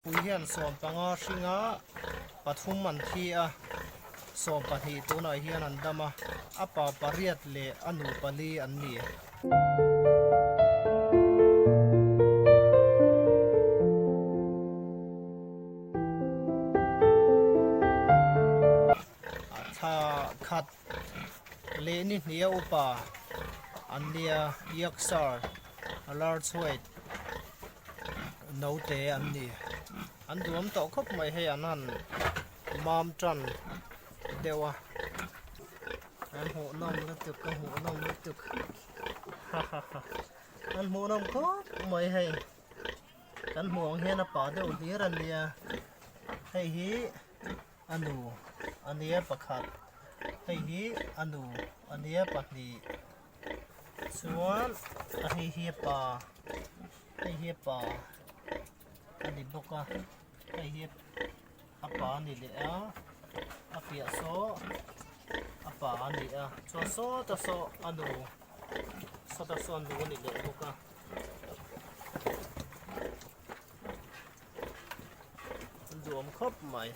Pui hian 15 hringa pathum an thi a, 12 tunah hian an dam a, a pa pariat leh a nu pali an ni. Thla khat leh ni hnih a upa an nia Yorkshire Large White Naute an ni. An duam tawh khawp mai hei an han mam tan deuh a. An hmuhnawm lutuk a hmuhnawm lutuk ha ha ha an hmuhnawm khawp mai hei kan hmuh ang hian a pa deuh hlir a nia hei hi a nu a nia pakhat hei hi a nu a nia pahnih. Chuan a hei hi a pa hei hi a pa a ni bawk a hei hi a pa a ni leh a a piah saw a pa a ni a chuan sawta saw a nu sawta saw a nu a ni leh bawk a. An duhawm khawp mai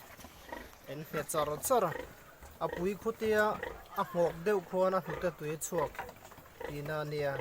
en nghet char char a. A pui khutia a nghawk deuh khuan a hnute tui a chhuak tihna a nia.